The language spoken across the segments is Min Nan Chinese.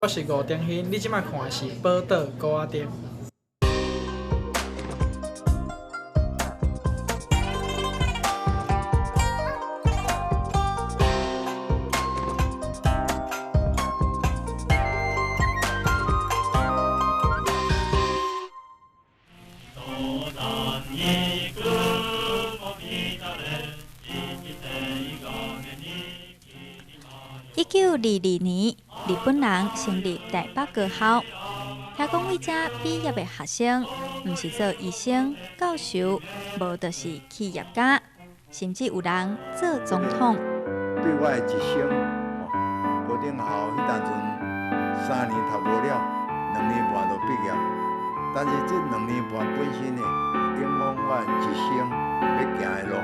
我是吳定興，你這馬看的是寶島鼓仔店。1922年，日本人成立台北高校。聽講為遮畢業的學生，毋是做醫生、教授，無就是企業家，甚至有人做總統。對我的一生，高等學校彼當陣三年讀無了，兩年半就畢業。但是這兩年半本身呢，影響我一生欲行的路，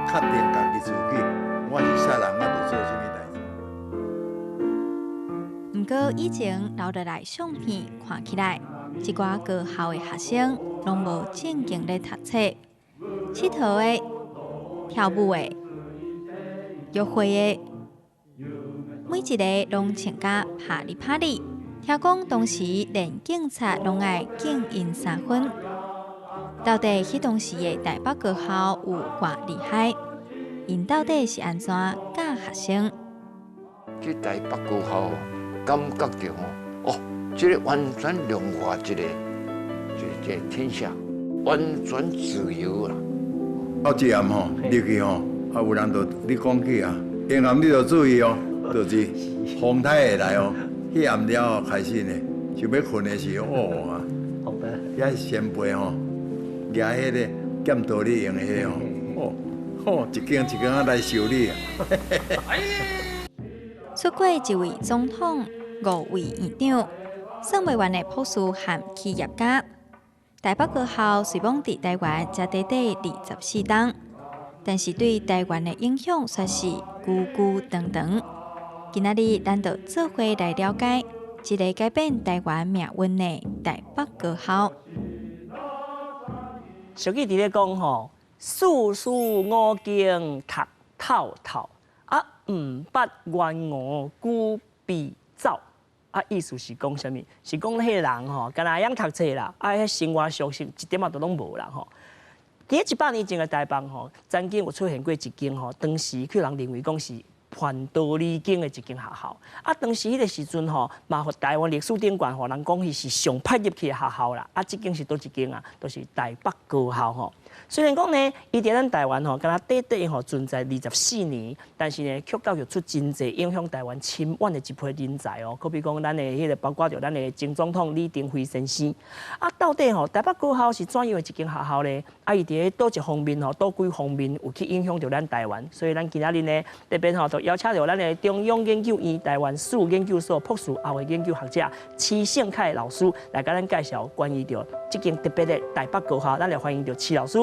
確定家己自己，我是啥人，我就做啥物代誌。毋過以前留落來相片看起來，這寡高校的學生攏無正經咧讀冊，𨑨迌的、跳舞的、約會的，每一个攏穿甲拍哩拍哩。聽講當時連警察攏愛敬𪜶三分。到底彼當時的台北高校有偌厲害？𪜶到底是按怎教學生？去台北高校，感覺著吼，哦，這个完全另外一个，一个天下，完全自由啦。到這暗吼，入去吼，啊有人就你講起啊，下暗你就注意哦，就是風颱會來哦。彼暗了後開始呢，想欲睏的時候，哦啊，遐先輩吼，舉彼个劍道咧用的彼个吼，哦，吼，一間一間仔來收你啊。出過一位總統，五位院長，算袂完的博士和企業家。台北高校雖罔佇台灣才短短24冬，但是對台灣的影響卻是久久長長。今仔日咱就做伙來了解這个改變台灣命運的台北高校。俗語佇咧講吼，四書五經讀透透，啊，毋捌鸚鵡久飛走。啊，意思是講啥物？是講彼个人吼，敢若會曉讀冊啦，啊，彼生活常識一點仔都攏無啦吼。佇咧100年前的台北吼，曾經有出現過一間吼，當時去人認為講是叛道離間的一間學校。啊，當時彼个時陣吼，嘛，予台灣歷史頂懸，予人講彼是上歹入去的學校啦。啊，這間是佗一間啊？就是台北高校吼。雖然講呢，伊佇咱台灣吼，敢若短短吼存在24年，但是呢，卻教育出真濟影響台灣深遠的一批人才哦。可比講，咱的彼个包括著咱的前總統李登輝先生。啊，到底吼台北高校是怎樣的一間學校呢？啊，伊佇咧佗一方面吼，佗幾方面有去影響著咱台灣。所以咱今仔日呢，特別吼，就邀請著咱的中央研究院台灣史研究所博士後的研究學者施勝凱老師來共咱介紹關於著這間特別的台北高校。咱來歡迎著施老師。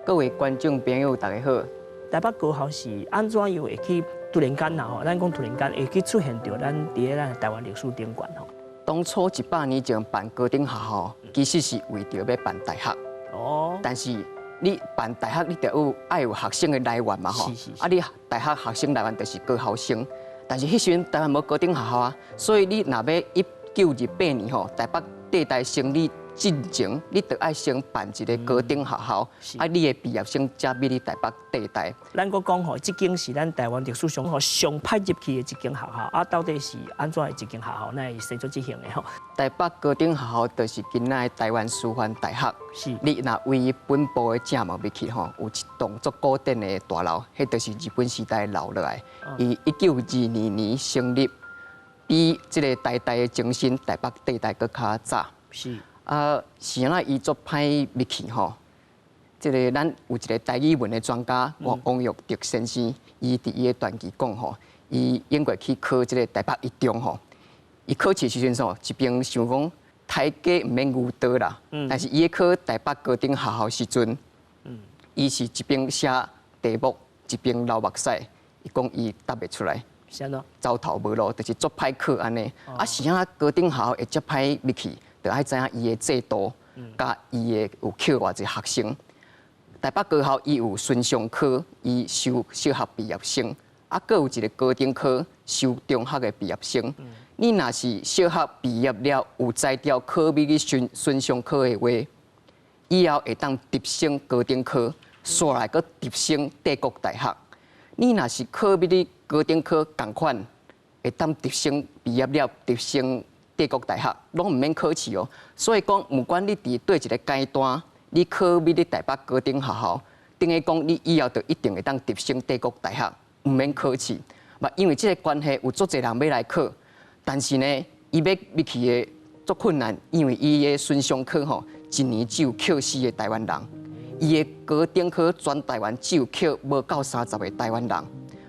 各位觀眾朋友，大家好。台北高校是按怎樣會去突然間啦吼？咱講突然間會去出現著咱佇咧咱台灣歷史頂懸吼。當初100年前辦高等學校，其實是為著欲辦大學。哦。但是你辦大學，你著有愛有學生的來源嘛吼。啊，你大學學生來源就是高校生，但是彼時陣台灣無高等學校啊，所以你若欲1928年吼，台北帝大成立進前，你著愛先辦一个高等學校，啊，你的畢業生才欲去台北帝大。咱閣講吼，這間是咱台灣歷史上吼上歹入去的一間學校，啊，到底是按怎的一間學校，哪會生做這型的吼？台北高等學校就是今仔的台灣師範大學。是。你若位本部的正門入去吼，有一棟足古典的大樓，彼就是日本時代留落來。伊1922年成立，比這个台大的前身台北帝大閣較早。是。啊，是按怎伊足歹入去吼？這个咱有一个台語文的專家王王育德先生，伊佇伊的傳記講吼，伊永過去考這个台北一中吼，伊考試時陣吼，一邊想講刣雞毋免牛刀啦，但是伊咧考台北高等學校時陣，伊是一邊寫題目，一邊流目屎，伊講伊答袂出來，是按怎？走投無路，就是足歹考按呢。啊，是按怎高等學校會遮歹入去？就愛知影伊的制度，佮伊的有扣偌濟學生。台北高校伊有順商科，伊收小學畢業生，啊，閣有一个高中科收中學的畢業生。你若是小學畢業了有才調考入去巡巡商科的話，以後會當直升高等科，煞來閣直升帝國大學。你若是考入去高等科仝款，會當直升畢業了直升帝國大學，攏毋免考試哦。所以講，毋管你佇佗一个階段，你考入去台北高等學校，等於講你以後就一定會當直升帝國大學，毋免考試。嘛，因為這个關係，有足濟人欲來考，但是呢，伊欲入去的足困難，因為伊的巡商科吼，一年只有扣四个台灣人，伊的高等科全台灣只有扣無夠30个台灣人。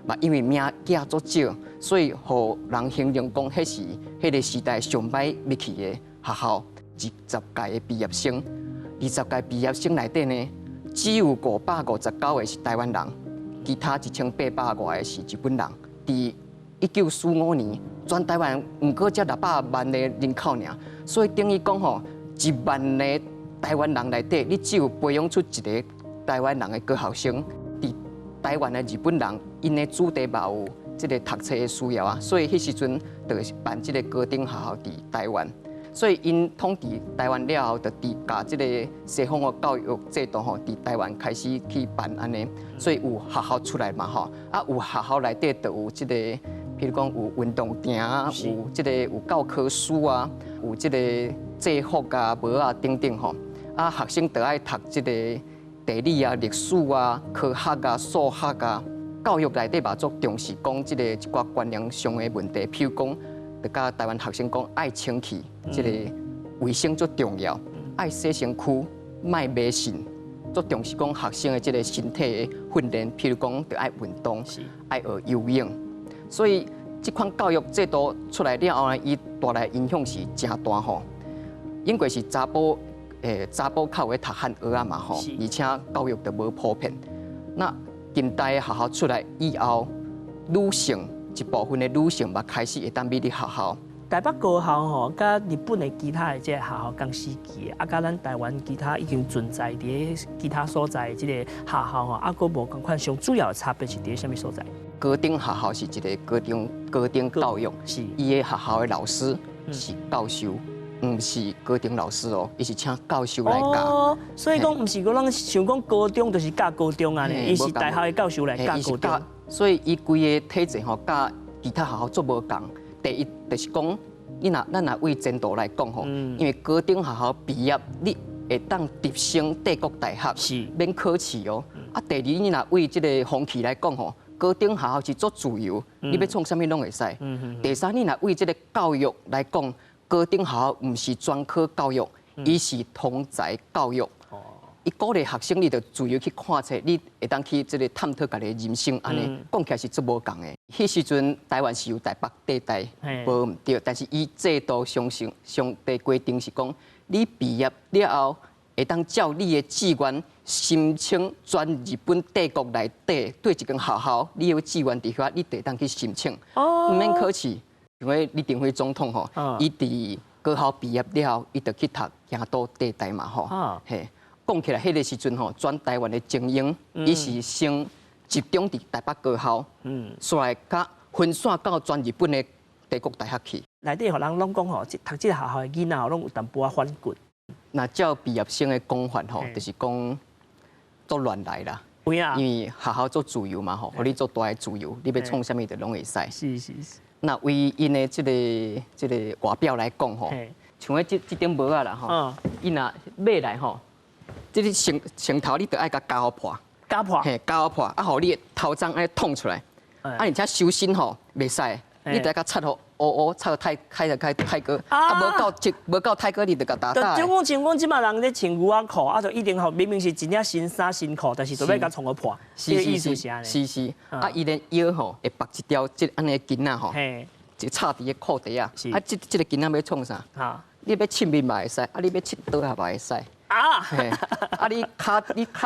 嘛，因為名額足少，所以予人形容講，彼是彼个時代上歹入去的學校。二十屆的畢業生，20屆畢業生內底呢，只有559個是台灣人，其他1800外个是日本人。佇1945年，全台灣毋過才600萬个人口爾，所以等於講吼，1萬个台灣人內底，你只有培養出一个台灣人的高校生。佇台灣的日本人，𪜶的子弟嘛有這个讀冊的需要啊，所以彼時陣就辦這个高等學校佇台灣。所以𪜶統治台灣了後，就佇共這个西方的教育制度吼，佇台灣開始去辦按呢，所以有學校出來嘛吼，啊有學校內底就有這个，譬如講有運動場啊，有這个有教科書啊，有這个制服啊、帽仔等等吼，啊學生就愛讀這个地理啊、歷史啊、科學啊、數學啊，教育內底嘛足重視講這个一寡觀念上的問題，譬如講，就共台灣學生講愛清氣，這个衛生足重要，愛洗身軀，莫迷信，足重視講學生的這個身體的訓練，譬如講著愛運動，愛學游泳。所以這款教育制度出來了後呢，伊帶來影響是誠大吼。因為是查埔，查埔較有咧讀漢學仔嘛吼，而且教育就無普遍。那近代的學校出來以後，女性一部分的女性嘛開始會當入去學校。台北高校吼，佮日本的其他的這个學校仝時期的，啊，佮咱台灣其他已經存在佇咧其他所在的這个學校吼，啊，閣無仝款，上主要的差別是佇咧啥物所在？高等學校是一个高中高等教育，伊的學校的老師是教授，毋是高中老師哦，伊是請教授來教。哦，所以講毋是講咱想講高中就是教高中按呢，伊是大學的教授來教高中。所以伊規个體制吼，佮其他學校足無仝。第一就是講，你若咱若為前途來講吼，因為高等學校畢業，你會當直升帝國大學，免考試哦。啊，第二你若為這个風氣來講吼，高等學校是足自由，你欲創啥物攏會使。第三，你若為這个教育來講，高等學校毋是專科教育，伊是通才教育。伊鼓勵學生，你就自由去看冊，你會當去這个探討家己的人生，按呢講起來是足無仝的。彼時陣台灣是有台北帝大，無毋對，但是伊制度上上上帝規定是講，你畢業了後會當照你的志願申請全日本帝國內底佗一間學校，你有志願佇遐，你就會當去申請，毋免考試。因為李登輝總統吼，伊佇高校畢業了後，伊就去讀京都帝大嘛吼，嘿。講起來，彼個時陣吼，全台灣的精英，伊是先集中佇台北高校，煞來佮分散到全日本的帝國大學去。內底予人攏講吼，讀這个學校的囡仔攏有淡薄仔反骨。若照畢業生的講法吼，就是講足亂來啦。有影。因為學校足自由嘛吼，予你足大的自由，你欲創啥物就攏會使。若為𪜶的這个外表來講吼，像這頂帽仔啦吼，伊若買來吼。這个先先頭你著愛共鉸予破，鉸破，嘿，鉸予破，啊，予你的頭鬃按呢挵出來，啊，而且修身吼袂使，你著愛共擦予烏烏，擦予太開就開太過，啊，無夠這無夠太過，你著共打打。就講像講這擺人咧穿牛仔褲，啊，就一定吼明明是一領新衫新褲，但是就欲共創予破，這個意思是按呢。是是，啊，伊連腰吼會縛一條這按呢巾仔吼，就插佇个褲底仔，啊，這個巾仔欲創啥？你欲拭面嘛會使，啊，你欲拭桌仔嘛會使。啊！啊！你跤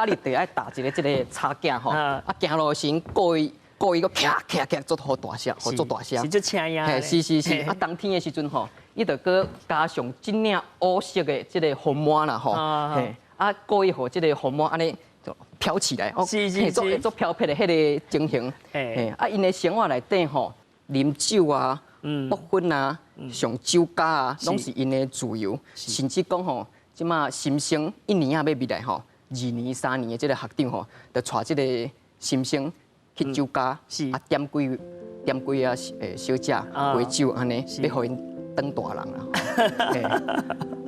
裡著愛踏一个這个叉鏡吼，啊，行路的時陣故意故意閣徛徛徛足好大聲，予足大聲。是足聲音。嘿，是是是。啊，冬天的時陣吼，伊就閣加上這領烏色的這个風帽啦吼，嘿，啊，故意予這个風帽按呢就飄起來，足飄飄的彼个情形。嘿，啊，𪜶的生活內底吼，啉酒啊，搏粉啊。上酒家啊，攏是𪜶的自由，甚至講吼，這馬新生一年仔欲入來吼，二年三年的這个學長吼，就帶這个新生去酒家，啊點幾點幾仔小姐陪酒按呢，欲予𪜶當大人啦。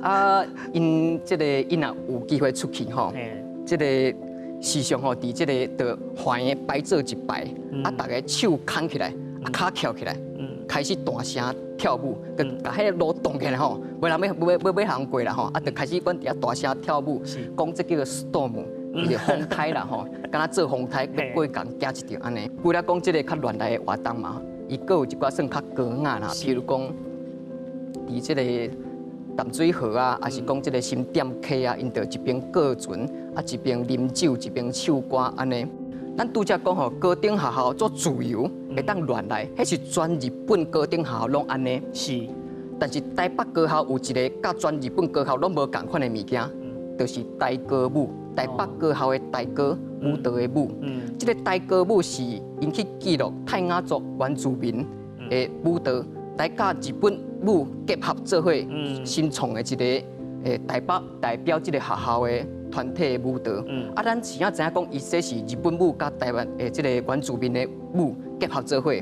啊，𪜶這个𪜶若有機會出去吼，這个時常吼，佇這个就橫的擺做一排，啊，逐个手牽起來，啊，跤翹起來，開始大聲跳舞，就共彼个路擋起來吼，無人欲欲欲欲行過啦吼，啊，就開始阮佇遐大聲跳舞，講這叫做 storm，就是風颱啦吼，敢若做風颱欲過共驚一著按呢。除了講這个較亂來的活動嘛，伊閣有一寡算較高雅啦，譬如講佇這个淡水河啊，抑是講這个新店溪啊，𪜶就一邊過船，啊一邊啉酒，一邊唱歌按呢。咱拄才講吼，高等學校做自由，會當亂來，彼是全日本高等學校攏按呢。但是台北高校有一个佮全日本高校攏無仝款的物件，就是台歌舞。台北高校的台歌舞蹈的舞。這个台歌舞是𪜶去記錄泰雅族原住民的舞蹈，來佮日本舞結合做伙新創的一个台北代表這个學校的團體的舞蹈。啊，咱是影知影講，伊這是日本舞佮台灣的這个原住民的舞結合做伙。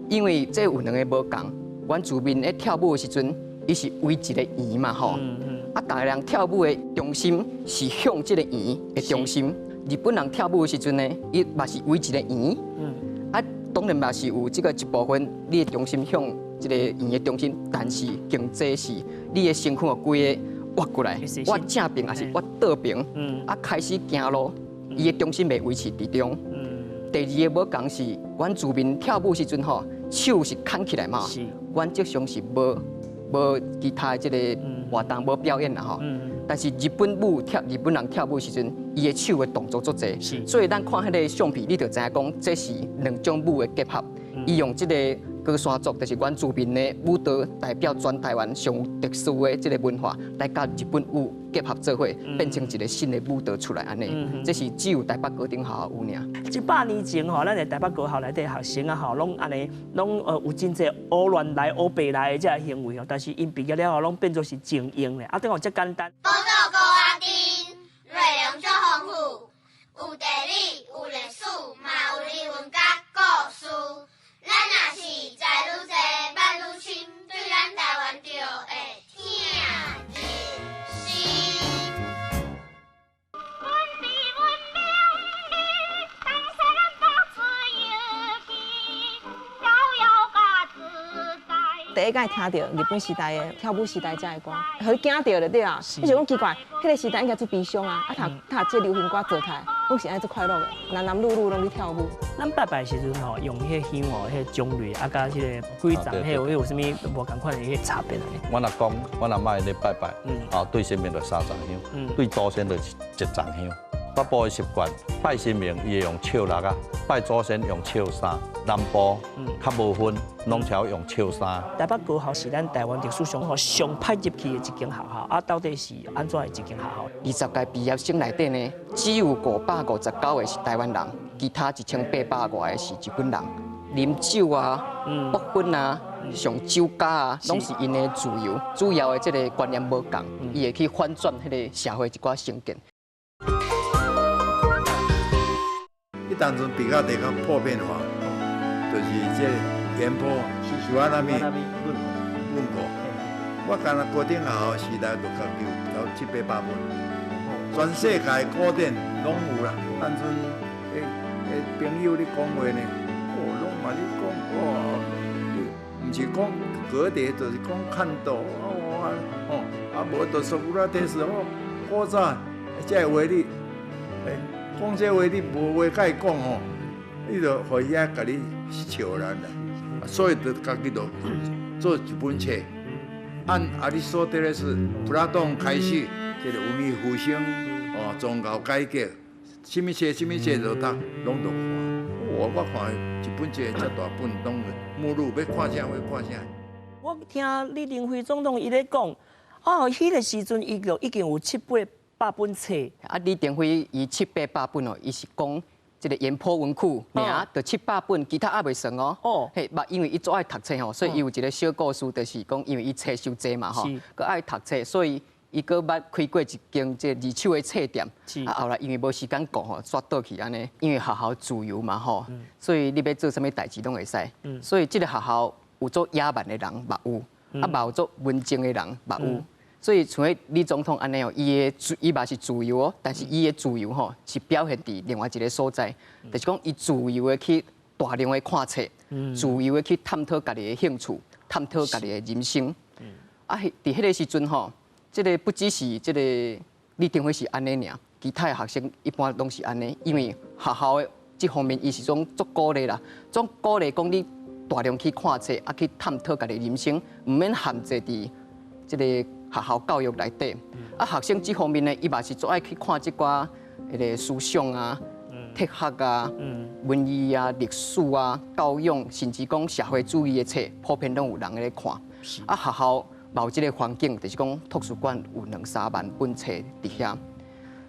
因為這有兩个無仝，原住民咧跳舞的時陣，伊是圍一个圓嘛吼。啊，逐个人跳舞的中心是向這个圓的中心。日本人跳舞的時陣呢，伊嘛是圍一个圓。啊，當然嘛是有這个一部分，你的中心向這个圓的中心，但是更濟是你的身軀規个挖過來，挖正爿抑是挖倒爿，啊開始行路，伊的中心袂維持佇中。第二个無仝是原住民跳舞時陣吼，手是牽起來嘛，原則上是無無其他的這个活動無表演啦吼。但是日本舞跳日本人跳舞時陣，伊的手的動作足濟，所以咱看彼个相片，你就知影講這是兩種舞的結合。伊用這个高山族，就是原住民的舞蹈，代表全台灣上有特殊的這个文化，來佮日本舞結合做伙，變成一个新的舞蹈出來按呢。這是只有台北高等學校有爾。 100年前吼，咱的台北高校內底學生啊吼，攏按呢，攏有真濟烏亂來烏白來的這个行為吼，但是𪜶畢業了後，攏變做是精英咧，啊，等於遮簡單。寶島高仔頂，內容足豐富，有地理，有歷史，嘛有人文佮故事。咱若是知愈濟，捌愈深，對咱台灣就會疼入心。阮佇文明里，東西南北自由去，逍遙佮自在。第一擺聽著日本時代的跳舞時代這的歌，予你驚著就對啦。你想講奇怪，彼个時代應該足悲傷啊，啊讀讀這流行歌做起來，攏是按呢足快樂的，男男女女攏咧跳舞。咱拜拜時陣吼，用彼个香哦，彼个種類啊，佮這个幾層，彼有有啥物無仝款的彼个差別啊？阮阿公、阮阿嬤咧拜拜，啊對神明就三層香，對祖先就一層香。北部的習慣，拜神明伊會用笑六仔，拜祖先用笑三。南部較無分，攏超用笑三。台北高校是咱台灣歷史上吼上歹入去的一間學校，啊，到底是按怎的一間學校？ 20屆畢業生內底呢，只有559個是台灣人，其他1800外個是日本人。啉酒啊、搏婚啊、上酒家啊，攏是𪜶的自由。主要的這个觀念無仝，伊會去反轉彼个社會一寡成見。彼當陣比較較普遍化，就是這個鹽坡是我那邊問過，我敢若高等學校時代就家己有七八百本，全世界古典攏有啦。當陣朋友咧講話呢，哦，攏嘛咧講，哇，毋是講歌德，就是講看到，哦，哦，啊無就索格拉底斯哦，古早這个話你，講這話你無話共伊講吼，你就予伊遐共你笑咱啦。所以就家己就做一本冊，按亞里士多德是普拉東開始，這个文藝復興，哦，宗教改革，啥物冊啥物冊就讀，攏著看。我看一本冊遮大本，攏目錄欲看啥欲看啥。我聽李登輝總統伊咧講，哦，彼个時陣伊就已經有七八百本冊。啊，李登輝伊七八百本哦，伊是講這個岩波文庫，爾就700本，其他猶未算哦。嘿，嘛因為伊足愛讀冊吼，所以伊有一個小故事，就是講因為伊冊傷濟嘛吼，閣愛讀冊，所以伊閣捌開過一間這個二手的冊店。啊，後來因為無時間顧吼，煞倒去按呢。因為學校自由嘛吼，所以你欲做啥物代誌攏會使。所以這個學校有做野蠻的人嘛有，啊嘛有做文靜的人嘛有。所以像彼李總統按呢哦，伊的自伊嘛是自由哦，但是伊的自由吼是表現佇另外一個所在，就是講伊自由的去大量的看冊，自由的去探討家己的興趣，探討家己的人生。啊，佇彼個時陣吼，這個不只是這個李登輝是按呢爾，其他的學生一般攏是按呢，因為學校的這方面伊是種足鼓勵啦，總鼓勵講你大量去看冊，啊去探討家己的人生，毋免限制佇這個學校教育內底。啊，學生這方面呢，伊嘛是足愛去看這寡彼個思想啊、哲學啊、文藝啊、歷史啊、教養，甚至講社會主義的冊，普遍攏有人咧看。啊，學校嘛有這個環境，就是講圖書館有兩三萬本冊佇遐。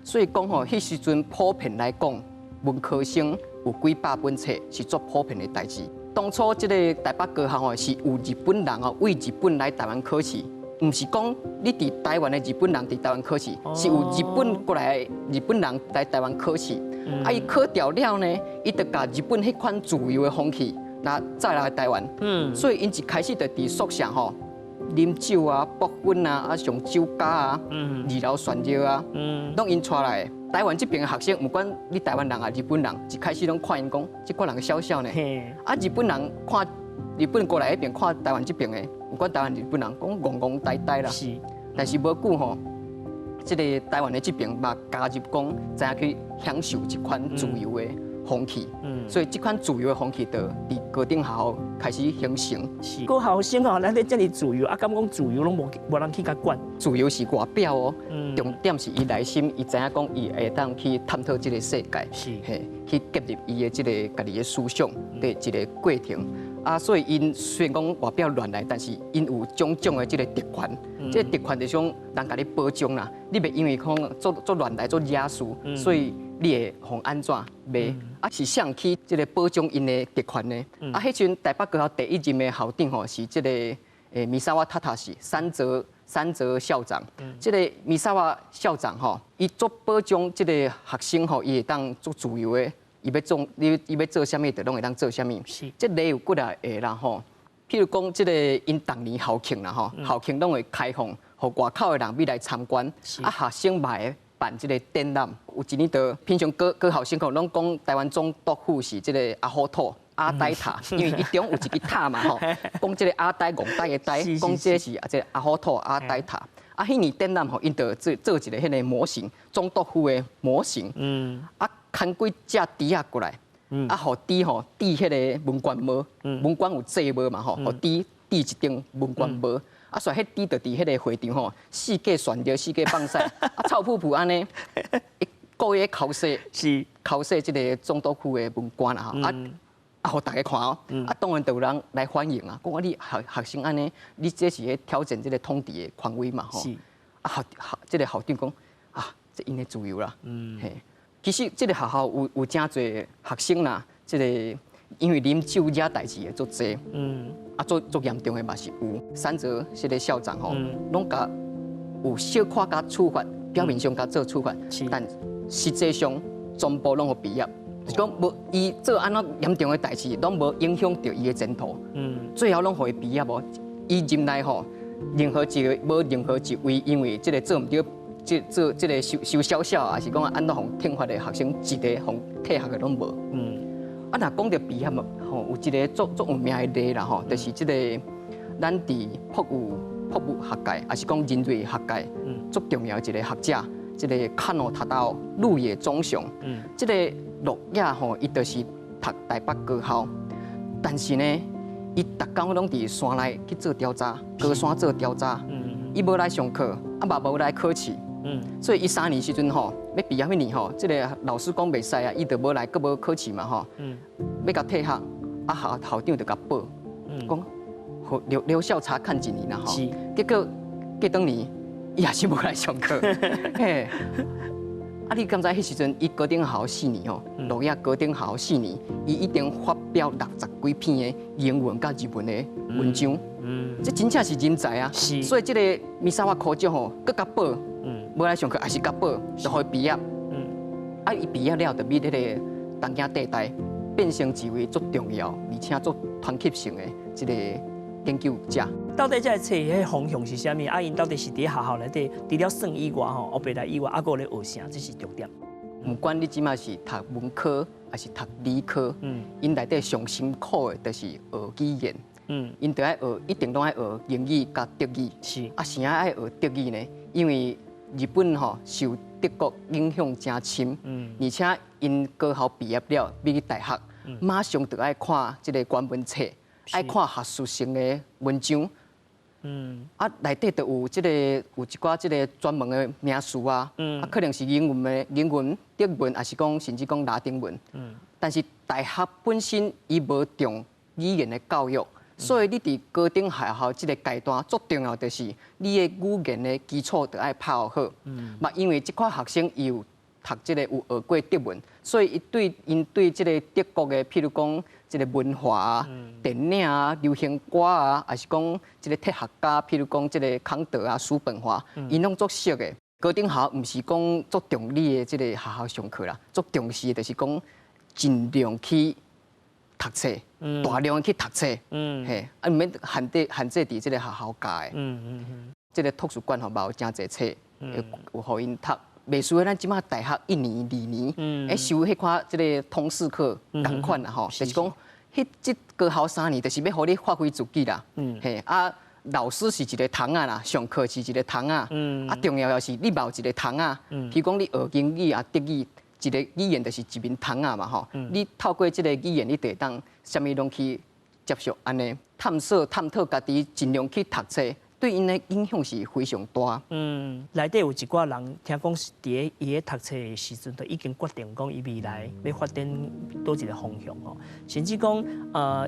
所以講吼，彼時陣普遍來講，文科生有幾百本冊是足普遍的代誌。當初這個台北高校吼是有日本人哦，為日本來台灣考試，毋是講你佇台灣的日本人佇台灣考試，是有日本過來的日本人來台灣考試。啊，伊考著了呢，伊就共日本彼款自由的風氣，來帶來台灣。所以𪜶一開始就佇宿舍吼啉酒啊、搏粉啊、啊上酒家啊、二樓旋尿啊，攏𪜶帶來的。台灣這邊的學生，毋管你台灣人抑日本人，一開始攏看𪜶講，這寡人痟痟呢。啊，日本人看日本過來彼邊看台灣這邊的，毋管台灣日本人講戇戇呆呆啦。但是無久吼，這個台灣的這邊嘛加入講，知影去享受這款自由的風氣。所以這款自由的風氣就佇高等學校開始形成。是。高校生吼，咱咧遮爾自由，啊，敢講自由攏無無人去共管。自由是外表哦，重點是伊內心，伊知影講伊會當去探討這個世界，嘿，去建立伊的這個家己的思想的一個過程。啊，所以𪜶雖然講外表亂來，但是𪜶有種種的這個特權，這個特權就是講人共你保障啦，你袂因為講做做亂來做惹事，所以你會予按怎袂？啊，是誰去這個保障𪜶的特權呢？啊，彼陣台北高校第一任的校長吼是這個米沙瓦塔塔是三澤校長。這個米沙瓦校長吼，伊足保障這個學生吼，伊會當足自由的，伊欲做，伊伊欲做啥物，就攏會當做啥物。這例有幾若個啦吼，譬如講這個𪜶逐年校慶啦吼，校慶攏會開放，予外口的人欲來參觀，啊，學生嘛會辦這個展覽。有一年就平常高高校生吼，攏講臺灣總督府是這個阿虎塔、阿呆塔，因為伊中有一支塔嘛吼，講這個阿呆戇呆的呆，講這是啊這個阿虎塔、阿呆塔。啊，彼年展覽吼，𪜶就做做一個彼個模型，總督府的模型。啊，牽幾隻豬仔過來，啊，予豬吼戴彼個文官帽，文官有制帽嘛吼，予豬戴一頂文官帽。啊，所以彼豬就佇彼個會場吼，四界旋尿，四界放屎，啊，臭噗噗按呢，故意剾洗，剾洗這個總督府的文官啦吼，啊啊，予大家看哦，啊，當然就有人來反映啊，講啊，你學學生按呢，你這是咧挑戰這個統治的權威嘛吼，啊，校校這個校長講啊，這𪜶的自由啦，嘿，其實這個學校有有誠濟學生啦，這個因為啉酒惹代誌的足濟，啊，足足嚴重的嘛是有。三澤這個校長吼，攏共有小可共處罰，表面上共做處罰，但實際上全部攏予畢業，就是講無伊做按怎嚴重的代誌，攏無影響著伊的前途。最後攏予伊畢業哦。伊任內吼，任何一個無任何一位因為這個做毋對，這做這個傷傷痟痟，抑是講按怎予懲罰的學生，一個予退學的攏無。啊，若講著畢業嘛，吼，有一個足足有名的例啦，吼，就是這個咱佇博物博物學界，抑是講人類學界，足重要的一個學者，這個卡諾塔達鹿野忠雄。這個鹿野吼，伊就是讀台北高校，但是呢，伊逐工攏佇山內去做調查，高山做調查。伊無來上課，啊嘛無來考試。所以伊三年時陣吼，欲畢業彼年吼，這個老師講袂使啊，伊就無來，閣無考試嘛吼。欲共退學，啊校校長就共保，講留留校察看一年啦吼。結果過轉年，伊也是無來上課。嘿，啊，你敢知彼時陣伊高等學校四年吼，鹿野高等學校四年，伊已經發表六十幾篇的英文佮日文的文章。這真正是人才啊！是。所以這个米沙瓦科長吼，閣較報，無來上課也是較報，就予伊畢業。啊，伊畢業了就佇彼个東京帝大變成一位足重要，而且足傳奇性的這个研究者。到底這个冊彼方向是啥物？啊，𪜶到底是佇學校內底，除了算以外吼，黑白來以外，啊，閣咧學啥？這是重點。毋管你這馬是讀文科，抑是讀理科，𪜶內底上辛苦的，就是學語言。𪜶著愛學，一定攏愛學英語佮德語。啊，啥愛學德語呢？因為日本吼受德國影響誠深，而且𪜶高校畢業了，欲去大學，馬上就愛看這个原文冊，愛看學術性的文章。啊，內底就有這个有一寡這个專門的名詞啊，啊，可能是英文的英文、德文，抑是講甚至講拉丁文。但是大學本身伊無重語言的教育，所以你佇高等學校這个階段，最重要就是你的語言的基礎著愛拍予好。嘛，因為這款學生伊有讀這个有學過德文，所以伊對𪜶對這个德國的，譬如講這个文化啊、電影啊、流行歌啊，抑是講這个哲學家，譬如講這个康德啊、叔本華，𪜶攏足熟的。高等學校毋是講足重你的這个學校上課啦，足重視的就是講盡量去讀冊，大量去讀冊，嘿，啊，毋免限制限制佇這个學校教的。這个圖書館吼嘛有誠濟冊，有予𪜶讀。袂輸咱這馬大學一年、二年，修彼款這个通識課仝款啦吼，就是講，彼這高校三年就是欲予你發揮自己啦。嘿，啊，老師是一个窗仔啦，上課是一个窗仔。啊，重要的是你嘛有一个窗仔。譬如講你學英語啊、德語，一个語言就是一面窗仔嘛吼。你透過這个語言，你就會當啥物攏去接觸，按呢探索、探討家己，盡量去讀冊。對𪜶的影響是非常大。內底有一寡人聽講是佇咧伊咧讀冊的時陣，就已經決定講伊未來欲發展佗一个方向吼，甚至講，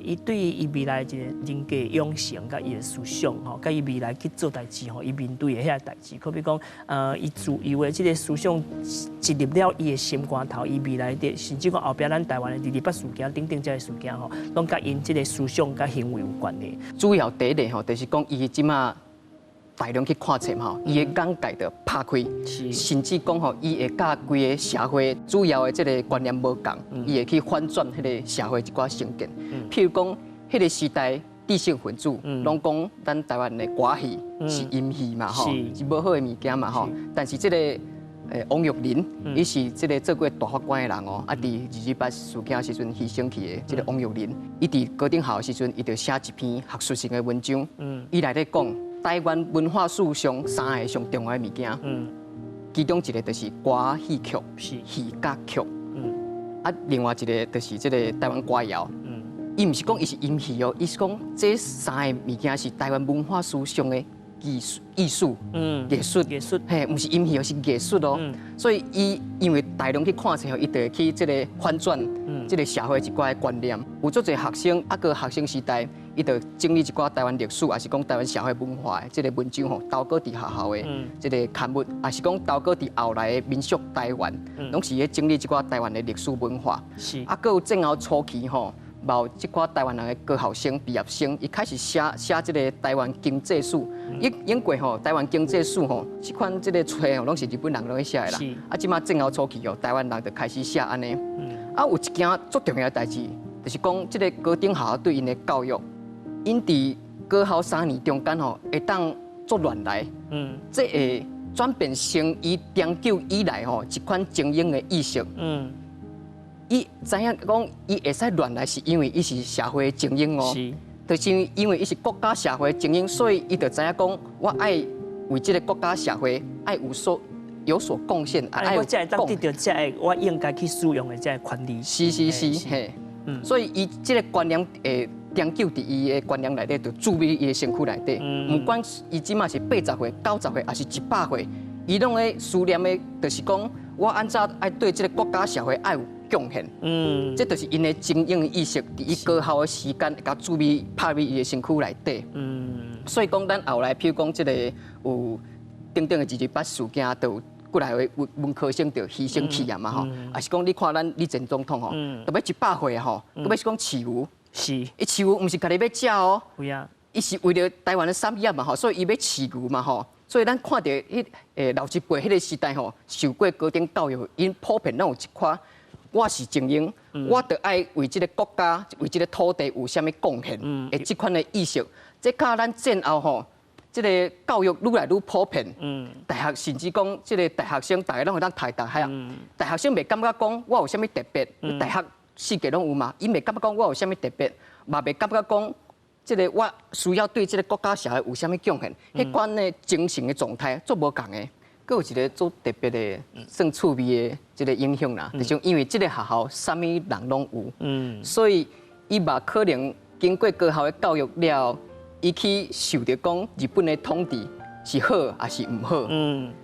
伊對伊未來一个人格養成，佮伊的思想吼，佮伊未來去做代誌吼，伊面對的遐个代誌，可比講，伊自由的這个思想植入了伊的心肝頭，伊未來的，甚至講後壁咱台灣的二二八事件等等這个事件吼，攏佮𪜶這个思想佮行為有關係。主要第一个吼，就是講伊這馬大量去看冊吼，伊的眼界就拍開，甚至講吼，伊會佮規个社會主要的這个觀念無仝，伊會去反轉彼个社會一寡成見。譬如講，彼个時代知識分子攏講咱台灣的歌戲是陰戲嘛吼，是無好的物件嘛吼。但是這个王育霖，伊是這个做過大法官的人哦，啊，佇二二八事件時陣犧牲去的這个王育霖，伊佇高等學校時陣，伊就寫一篇學術性的文章，伊內底講台灣文化史上三个上重要的物件，其中一个就是歌戲劇、戲佮劇，啊，另外一个就是這个台灣歌謠。伊毋是講伊是陰戲哦，伊是講這三个物件是台灣文化史上的藝術、藝術、藝術、藝術，嘿，毋是陰戲哦，是藝術哦。所以伊因為大量去看冊後，伊就會去這个反轉這个社會一寡的觀念。有足濟學生，啊，閣學生時代，伊就整理一寡台灣歷史，抑是講台灣社會文化的這个文章吼，投稿佇學校的這个刊物，抑是講投稿佇後來的民俗台灣，攏是咧整理一寡台灣的歷史文化。啊，閣有戰後初期吼，嘛有這寡台灣人的高校生、畢業生，伊開始寫寫這个台灣經濟史。英國吼，台灣經濟史吼，這款這个冊吼，攏是日本人攏咧寫的啦。啊，這馬戰後初期哦，台灣人就開始寫按呢。啊，有一件足重要的代誌，就是講這个高等學校對𪜶的教育，𪜶佇高校三年中間吼，會當足亂來。這會轉變成伊長久以來吼一款精英的意識。伊知影講，伊會使亂來，是因為伊是社會精英哦。就是因為伊是國家社會精英，所以伊就知影講，我愛為這个國家社會愛有所貢獻，愛我才會當得著這个我應該去使用的這个權利。是是是，嘿。所以伊這个觀念會長久佇伊的觀念內底，就注入伊的身軀內底。毋管伊這馬是80歲、90歲，抑是100歲，伊攏咧思念的，就是講我按怎愛對這个國家社會愛有貢獻。這就是𪜶的精英的意識，佇伊高校的時間，會共注入拍入伊的身軀內底。所以講，咱後來，譬如講，這个有等等的二二八事件，就有過來的文科生就犧牲去啊嘛吼，抑是講你看咱李前總統吼，特別100歲啊吼，閣欲是講飼牛，伊飼牛毋是家己欲食哦，伊是為著台灣的產業嘛吼，所以伊欲飼牛嘛吼，所以咱看著彼老一輩彼個時代吼，受過高等教育，𪜶普遍攏有一寡，我是精英，我著愛為這個國家、為這個土地有啥物貢獻的這款的意識，這佮咱戰後吼，這個教育愈來愈普遍，大學甚至講這個大學生，逐家攏會當讀大學，大學生袂感覺講我有啥物特別，大學四界攏有嘛，𪜶袂感覺講我有啥物特別，嘛袂感覺講這個我需要對這個國家社會有啥物貢獻，彼款的精神的狀態足無仝的。閣有一個足特別的算趣味的這個影響啦，就是因為這個學校啥物人攏有，所以伊嘛可能經過高校的教育了後，伊去受著講日本的統治是好抑是毋好，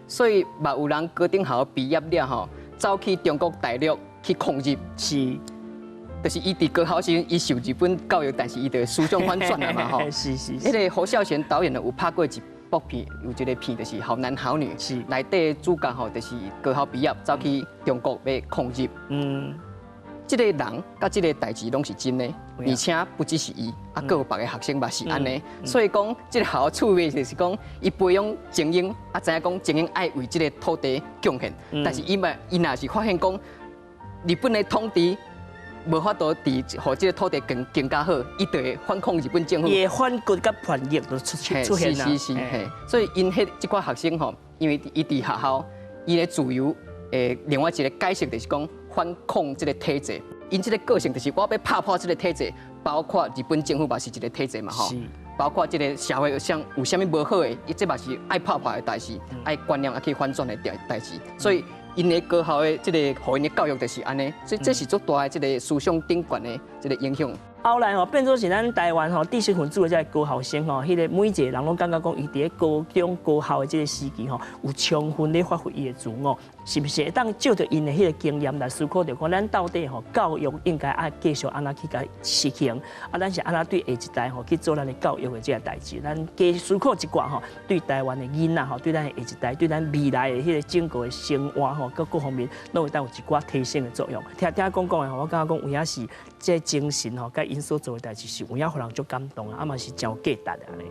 所以嘛有人高等學校畢業了後，走去中國大陸去抗日，就是伊佇高校時，伊受日本教育，但是伊就思想反轉了嘛吼。彼個侯孝賢導演有拍過一部片，有一個片就是《好男好女》，內底主角吼就是高校畢業走去中國欲抗日。這個人佮這個代誌攏是真的，而且不只是伊，啊，閣有別个學生嘛是按呢。所以講，這個學校趣味就是講，伊培養精英，啊，知影講精英愛為這個土地貢獻，但是伊嘛，伊若是發現講日本的統治無法度佇予這個土地更加好，伊就會反抗日本政府。伊的反骨佮叛逆就出現啦。是是是，嘿，所以𪜶彼這寡學生吼，因為伊佇學校，伊的自由的另外一個解釋就是講反抗這個體制。𪜶這個個性就是我欲拍破這個體制，包括日本政府嘛是一個體制嘛吼，包括這個社會上有啥物無好的，伊這嘛是愛拍破的代誌，愛觀念愛去反轉的代誌。所以𪜶的高校的這個予𪜶的教育就是按呢，所以這是足大的這個思想頂懸的這個影響。後來吼變做是咱台灣吼知識分子的這個高校生吼，彼個每一個人攏感覺講，伊佇咧高中高校的這個時期吼，有充分咧發揮伊的自我，是毋是會當借著𪜶的彼個經驗來思考著講，咱到底吼教育應該愛繼續按怎去共實行？啊，咱是按怎對下一代吼去做咱的教育的這個代誌？咱加思考一寡吼，對台灣的囡仔吼，對咱的下一代，對咱未來的彼個整個的生活吼，各各方面攏會當有一寡提升的作用。聽聽講講的吼，我感覺講有影是這個精神吼，佮𪜶所做的代誌是有影予人足感動啊，啊嘛是真有價值的按呢。